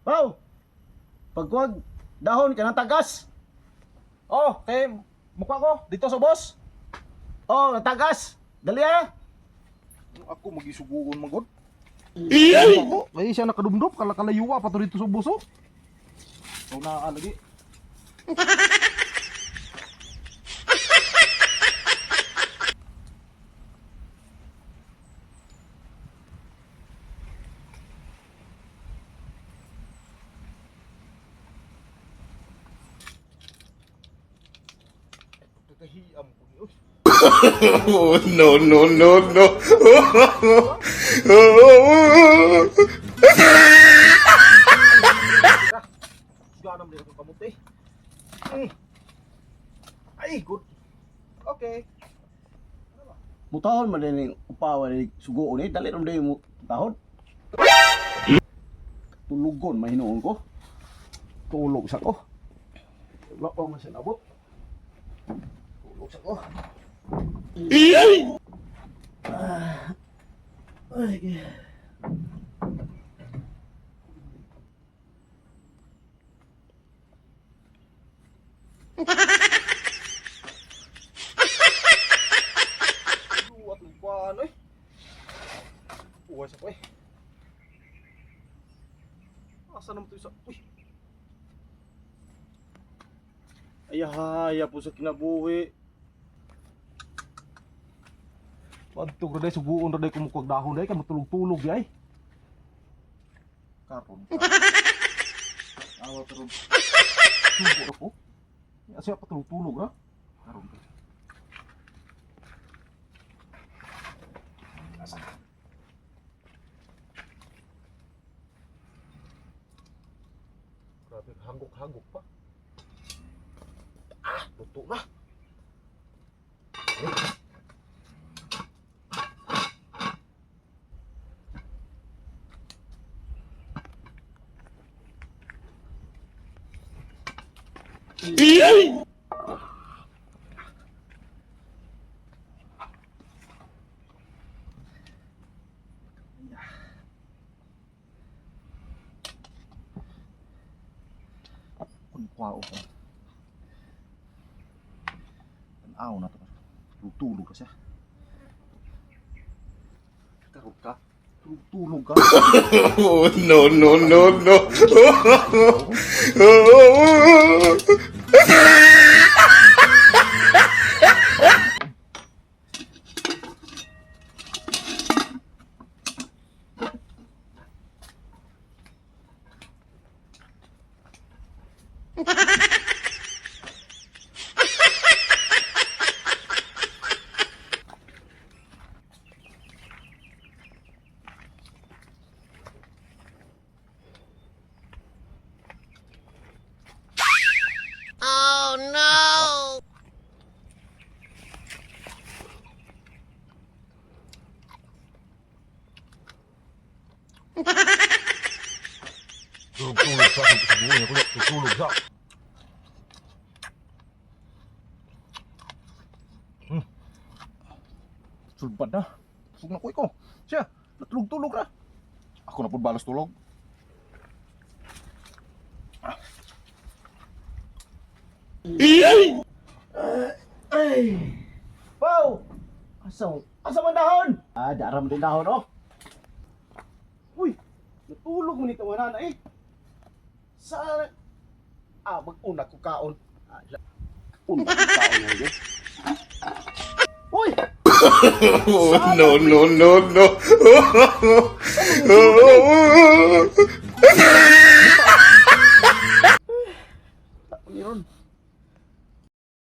Pau! Pagkuwag dahon ka ng tagas. Oh, kay mukha ko dito sa boss. Oh, tagas. Dali ah. Ako magisuguon magod. Ako, kay siya nakadumdum kala kalayuwa pa to dito sa boss oh. So naa lagi. Kakahiam ko ni. Uy. Oh, no, no, no, no. Suga naman dito kamote. Ay, good. Okay. Mutahon man din ning upawan ni suguon ni dali ram mo tahon. Tulugon mahinuon ko. Tulog sa ko. Wala pa man siya nabot. Tulog sa ko. Ay. Luwat ng kuwan eh. Uwan sa ko eh. Asa naman ito isa? Uy! Ayahaya po sa kinabuhi. Padtog ra day, suguon ra day kumukuag dahon day, kay matulog-tulog day. Karon ka. Awa karon. Sugo ra ko. Asa pa tulog-tulog ra? Karon ka. Asa? Grabe, hangok-hangok pa. Ah, luto na. Kun kwao ko. Tanaw na to. Tulog-tulog ka siya. Karog ka. Tulog-tulog ka. Oh, no, no, no, no. Oh no! Tulog-tulog siya. Sabuhin niya ko. Tulog siya. Sulbad na. Busog na ko ikaw. Siya, natulog-tulog na. Ako na po balas tulog. Ay. Pau! Asa asa man dahon? Ah, daram din dahon oh. Uy, natulog mo nito na eh. Sa mag-una ko kaon. Ah, una ko kaon ngayon. Uy! Oh, no, no, no, no.